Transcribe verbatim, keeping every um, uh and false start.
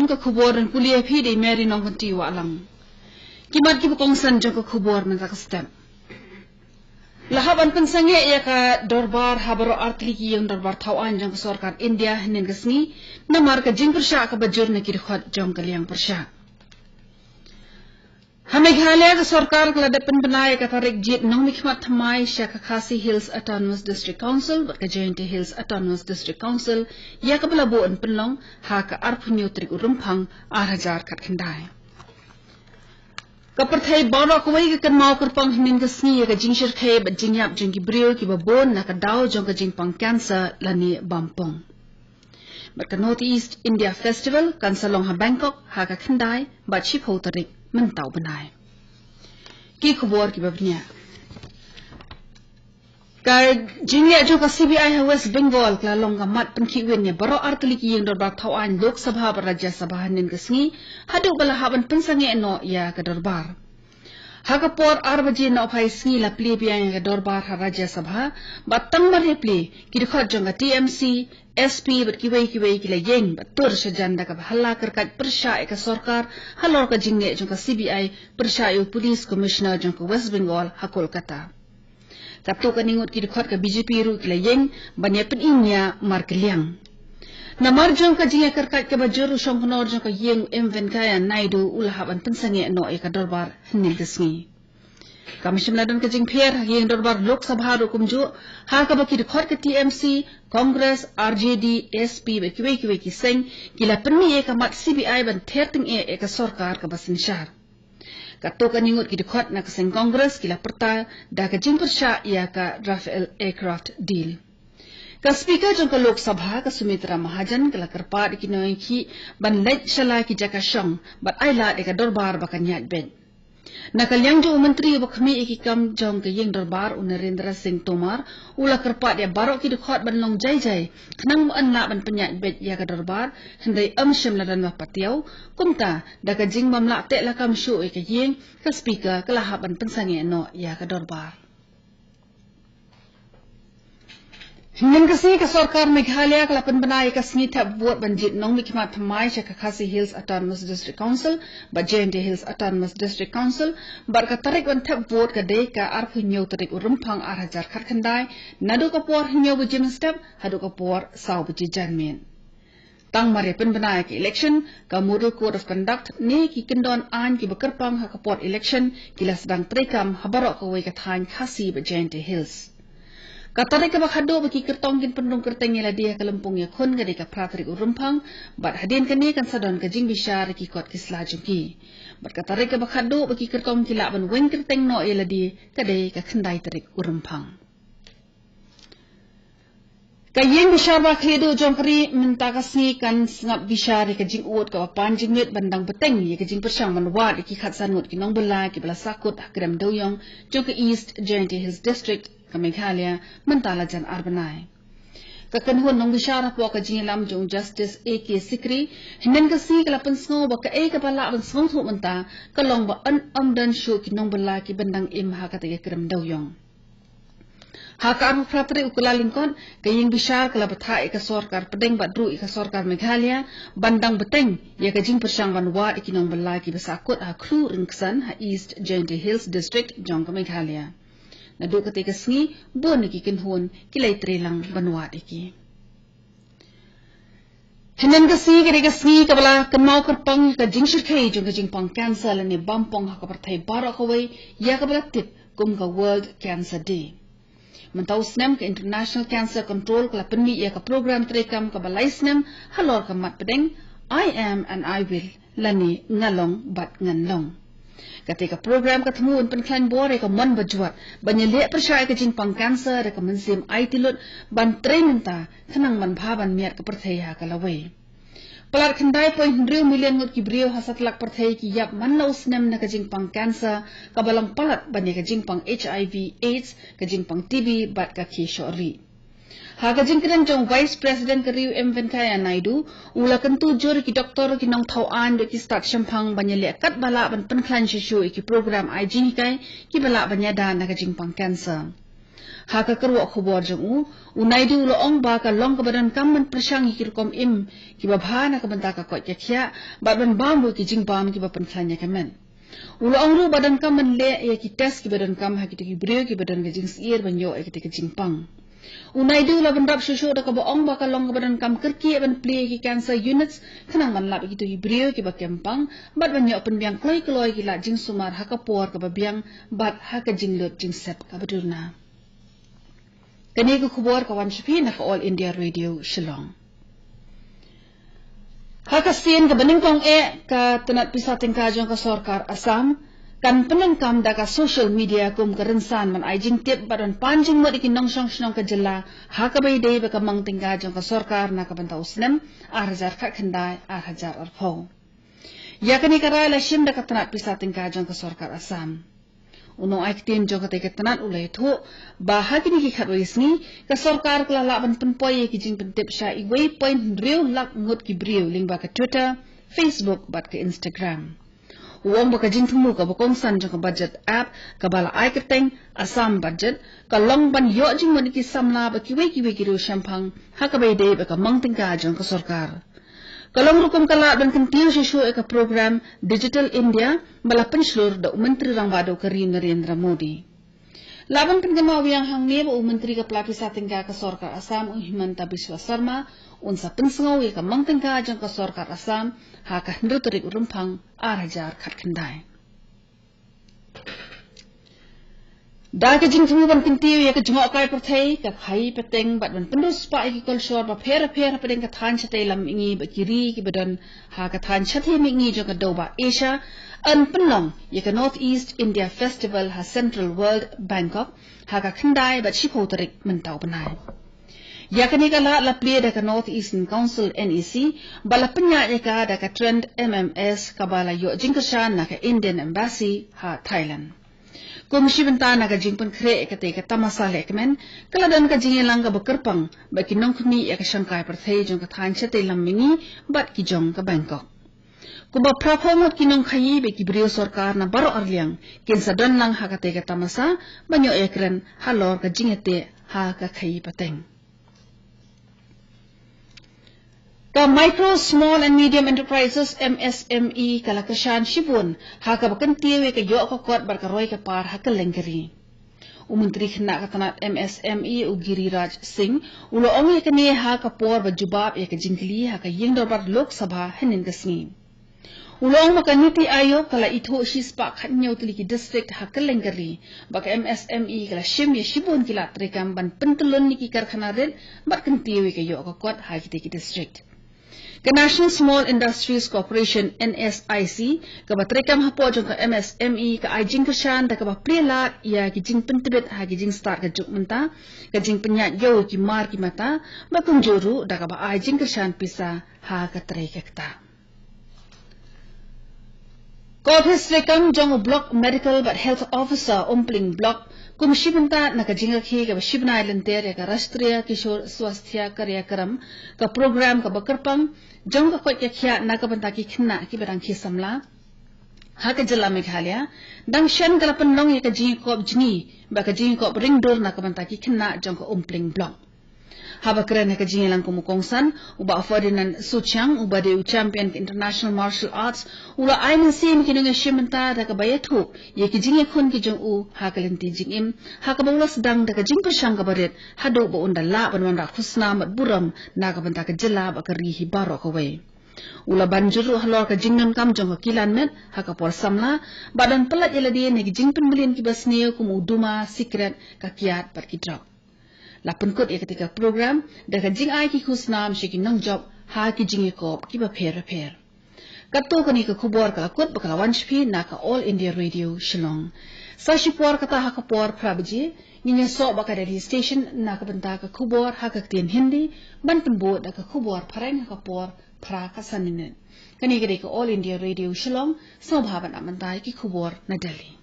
Ka khubor ban pule ïa phi da i Mary Nongkynti Wahlang. Ki mat kiba kongsan jong ka khubor mynta ka step. La hap ban pynsangeh ïa ka dorbar ha baroh artylli ki ïing dorbar thaw aiñ jong ka sorkar India hynnin ka sngi, namar ka jingpyrshah kaba jur na ki dkhot jong ka liang pyrshah. Ha Meghalaya ka sorkar ka la dep pynbna ïa ka tarik jied nongmihkhmat thymmai sha ka Khasi Hills Autonomous District Council bad ka Jaintia Hills Autonomous District Council, ïa kaba la buh ban pynlong ha ka arphew hynñiew tarik u Rymphang ar hajar khatkhyndai. Ka pyrthei baroh kawei ka kynmaw kyrpang hynnin ka sngi ïa ka jingshyrkhei bad jingïap jong ki briew kiba bun na ka daw jong ka jingpang cancer lane bampong. Bad ka North East India Festival kan sa long ha Bangkok ha ka khyndai bad shiphew tarik mynta u bnai. Ki khubor kiba bniah. Ka jingleh jong ka C B I ha West Bengal ka la long ka mat pynkhih win ïa baroh artylli ki ïing dorbar thaw aiñ Lok Sabha bad Rajya Sabha hynnin ka sngi, haduh ba la hap ban pynsangeh noh ïa ka dorbar. Ha ka por ar baje nohphai sngi la plie biang ïa ka dorbar ha Rajya Sabha, bad tang mar ïa plie, ki dkhot jong ka T M C, S P bad kiwei kiwei ki la ïeng bad tur shajan da kaba halla kyrkait pyrshah ïa ka sorkar halor ka jingleh jong ka C B I pyrshah ïa u Police Commissioner jong ka West Bengal ha Kolkata. Katto katne ngut ki dkhot ka B J P ruh ki la ïeng ban ïa pyni nia markylliang. Namar jong ka jingïakyrkait kaba jur, u shongknor jong ka ïing u M Venkaiah Naidu u la hap ban pynsangeh noh ïa ka dorbar hynnin ka sngi. Kam shym la don ka jingpher ha ka ïing dorbar Lok Sabha ruh kumjuh, ha kaba ki dkhot ka T M C, Congress, R J D, S P bad kiwei kiwei ki seng ki la pynmih ïa ka mat C B I ban ther tyngeh ïa ka sorkar kaba synshar. Katto katne ngut ki dkhot na ka seng Congress ki la pyrta da ka jingpyrshah ïa ka Rafale aircraft deal. Ka Speaker jong ka Lok Sabha ka Sumitra Mahajan ka la kyrpad ïa ki nongïakhih ban leit sha la ki jaka shong bad ailad ïa ka dorbar ba kan ïaid beit. Na ka liang jong u Myntri uba khmih ïa ki kam jong ka ïing dorbar u Narendra Singh Tomar, u la kyrpad ïa baroh ki dkhot ban long jai jai khnang ba yn lah ban pynïaid beit ïa ka dorbar, hynrei ym shym la don ba patiaw. Kumta, da ka jingbym lah teh lakam shuh ïa ka ïing, ka Speaker ka la hap ban pynsangeh noh ïa ka dorbar. Hynnin ka sngi ka sorkar Meghalaya ka la pynbna ïa ka sngi thep vote ban jied nongmihkhmat thymmai sha ka Khasi Hills Autonomous District Council bad Jaintia Hills Autonomous District Council, bad ka tarik ban thep vote ka dei ka arphew hynñiew tarik u Rymphang ar hajar khatkhyndai, naduh ka por hynñiew baje mynstep haduh ka por saw baje janmiet. Tang mar ïa pynbna ïa ka election, ka Model Code of Conduct ne ki kyndon aiñ kiba kyrpang ha ka por election ki la sdang treikam ha baroh kawei ka thaiñ Khasi bad Jaintia Hills. Ka tarik kaba khatduh ba ki kyrtong kin pynrung kyrteng ïa lade ha ka lympung ïakhun ka dei ka phra tarik u Rymphang, bad hadien kane kan sa don ka jingbishar ïa ki kot ki sla jong ki. Bad ka tarik kaba khatduh ba ki kyrtong ki lah ban weng kyrteng noh ïa lade ka dei ka khyndai tarik u Rymphang. Ka ïing bishar ba khlieh duh jong ka ri mynta ka sngi kan sngap bishar ïa ka jingud kaba pan jingmut ban dang bteng ïa ka jingpyrshang ban wad ïa ki khatsan ngut ki nongbylla kiba la sahkut ha Krem Dewïong jong ka East Jaintia Hills District ka Meghalaya mynta la jan ar bnai. Ka kynhun nongbishar hapoh ka jingïalam jong Justice A K Sikri hynnin ka sngi ka la pynsngew ba kaei kaba lah ban sngewthuh mynta ka long ba yn ym don shuh ki nongbylla kiban dang im ha kata ka Krem Dewïong. Ha ka arphew phra tarik u Kyllalyngkot, ka ïing bishar ka la bthah ïa ka sorkar pdeng bad ruh ïa ka sorkar Meghalaya ban dang bteng ïa ka jingpyrshang ban wad ïa ki nongbylla kiba sahkut ha Khru Ryngksan ha East Jaintia Hills District jong ka Meghalaya. Naduh katei ka sngi bun ïa ki kynhun ki la ïatrei lang ban wad ïa ki. Hynnin ka sngi ka dei ka sngi kaba la kynmaw kyrpang ïa ka jingshyrkhei jong ka jingpang cancer lane bampong ha ka pyrthei baroh kawei, ïa kaba la tip kum ka World Cancer Day. Mynta u snem ka International Cancer Control ka la pynmih ïa ka program treikam kaba lai snem halor ka mat pdeng I Am and I Will lane Nga Long bad Ngan Long. Kata ka program ka thmu ban pynkhlaiñ bor ïa ka mon bajot ban ïaleh pyrshah ïa ka jingpang cancer da ka mynsiem aiti lut ban trei mynta khnang ban bha ban miat ka pyrthei ha ka lawei. Palat khyndai point hynriew million ngut ki briew ha satlak pyrthei ki ïap man la u snem na ka jingpang cancer kaba long palat ban ïa ka jingpang H I V AIDS, ka jingpang T B bad ka khieh shoh rieh. Ha ka jingkren jong Vice President ka ri u M Venkaiah Naidu, u la kyntu jur ïa ki doktor, ki nongthaw aiñ bad ki stad shemphang ban ïaleh katba lah ban pynkhlaiñ shuh shuh ïa ki program ai jinghikai kiba lah ban ïada na ka jingpang cancer. Ha ka kyrwoh khubor jong u, u Naidu u la ong ba ka long kaba donkam ban pyrshang ïa ki rukom im kiba bha na ka bynta ka koit ka khiah, bad ban bam ruh ki jingbam kiba pynkhlaiñ ïa ka met. U la ong ruh ba donkam ban leh ïa ki test kiba donkam ha kito ki briew kiba don ka jingsyier ban ïoh ïa kito ki jingpang. U Naidu u la bynrap shuh shuh da kaba ong ba ka long kaba donkam kyrkieh ban plie ïa ki cancer units, khnang ban lap ïa kito ki briew kiba kem pang, bad ban ïoh pynbiang kloi kloi ki lad jingsumar ha ka por kaba biang, bad ha ka jinglut jingsep kaba duna. Kane ka khubor ka wan sha phi na ka All India Radio Shillong. Ha ka sien kaba nyngkong eh, ka tnat pisa tyngka jong ka sorkar Assam kan pyndonkam da ka social media kum ka rynsan ban ai jingtip bad ban pan jingmut ïa ki nongshong shnong ka jylla, ha kaba ïadei bad ka mang tyngka jong ka sorkar na ka bynta u snem ar hajar khatkhyndai ar hajar arphew. Ïa kane ka rai la shim da ka tnat pisa tyngka jong ka sorkar Assam. U nongai ktien jong katei ka tnat u la ïathuh ba ha kine ki khatwei sngi, ka sorkar ka la lah ban pynpoi ïa ki jingpyntip sha uwei point hynriew lak ngut ki briew lyngba ka Twitter, Facebook bad ka Instagram. U ong ba ka jingthmu kaba kongsan jong ka budget app kaba la ai kyrteng Assam Budget, ka long ban ïoh jingmut ïa ki samla bad kiwei kiwei ki riew shemphang, ha kaba ïadei bad ka mang tyngka jong ka sorkar. Ka long rukom ka lad ban kyntiew shuh shuh ïa ka program Digital India, ba la pynshlur da u Myntri Rangbah Duh ka ri Narendra Modi. Lah ban pynkynmaw biang hangne ba u Myntri ka pla pisa tyngka ka sorkar Assam, u Himanta Biswa Sarma, un sa pynsngew ïa ka mang tyngka jong ka sorkar Assam ha ka hynriew tarik u Rymphang ar hajar khatkhyndai. Da ka jingthmu ban kyntiew ïa ka jngohkai pyrthei, ka khaii pateng bad ban pynriewspah ïa ki kolshor bapher bapher hapdeng ka thaiñ shatei lam mihngi bad ki ri kiba don ha ka thaiñ shatei mihngi jong ka dewbah Asia, yn pynlong ïa ka North East India Festival ha Central World, Bangkok, ha ka khyndai bad shiphew tarik mynta u bnai. Ïa kane ka lad la plie da ka North Eastern Council, N E C, ba la pynïaid ïa ka da ka Trend M M S, kaba la ïoh jingkyrshan na ka Indian Embassy ha Thailand. Kum shi bynta na ka jingpynkhreh ïa katei ka tamasa lehkmen, ka la don ka jingïalang kaba kyrpang bad ki nongkhmih ïa ka shongkai pyrthei jong ka thaiñ shatei lam mihngi bad ki jong ka Bangkok. Kumba phra phew ngut ki nongkhaii bad ki briew sorkar na baroh arliang kin sa don lang ha katei ka tamasa ban ïoh ïakren halor ka jingïateh ha ka khaii pateng. Ka Micro, Small and Medium Enterprises, M S M E, ka la kyrshan shibun ha kaba kyntiew ïa ka ïoh ka kot bad ka roi ka par ha kylleng ka ri. U Myntri Khynnah ka tnat M S M E, u Giriraj Singh, u la ong ïa kane ha ka por ba jubab ïa ka jingkylli ha ka ïing dorbar Lok Sabha hynnin ka sngi. U la ong ba ka NITI Aayog ka la ithuh shispah khathynñiew tylli ki district ha kylleng ka ri, ba ka M S M E ka la shim ïa shibun ki lad treikam ban pyntyllun ïa ki karkhana rit bad kyntiew ïa ka ïoh ka kot ha kitei ki district. Ka National Small Industries Corporation, N S I C, kaba treikam hapoh jong ka M S M E, ka ai jingkyrshan da kaba plie lad ïa ki jingpyntbit ha ki jingstad ka juk mynta, ka jingpynïaid ïew ki mar ki mata, bad kumjuh ruh da kaba ai jingkyrshan pisa ha ka trei ka ktah. Ka ophis treikam jong u Block Medical bad Health Officer Umpling Block, kum shi bynta na ka jingrakhe kaba shi bnai lynter ïa ka Rashtriya Kishor Swasthya Karyakram, ka program kaba kyrpang jong ka koit ka khiah na ka bynta ki khynnah kiba dang khie samla ha ka jylla Meghalaya, dang shen ka la pynlong ïa ka jingïakop jngi bad ka jingïakop ring dur na ka bynta ki khynnah jong ka Umpling Block. Haba kren ha ka jingïalang kum u kongsan, u Bah Ferdinand Suchiang, uba dei u champion ka International Martial Arts, u la ai mynsiem ïa ki nongïashim bynta da kaba ïathuh ïa ki jingïakhun ki jong u ha ka lynti jingim, ha kaba u la sdang da ka jingpyrshang kaba rit haduh ba un da lah ban wanrah khusnam bad burom na ka bynta ka jylla bad ka ri hi baroh kawei. U la ban jur ruh halor ka jingdonkam jong ka kilan met ha ka por samla, bad ban pyllait ïa lade na ki jingpynmlien kiba sniew kum u duma, sikret, ka kiad bad ki drok. La pynkut ïa katei ka program da ka jingai ki khusnam sha ki nongjop ha ki jingïakop kiba pher bapher. Katto kane ka khubor ka la kut bad ka la wan sha phi na ka All India Radio Shillong. Sa shipor kata ha ka por phra baje ngin ïasoh bad ka Delhi Station na ka bynta ka khubor ha ka ktien Hindi, ban pynbud da ka khubor phareng ha ka por phra ka san minit. Kane ka dei ka All India Radio Shillong, sngewbha ban ap mynta ïa ki khubor na Delhi.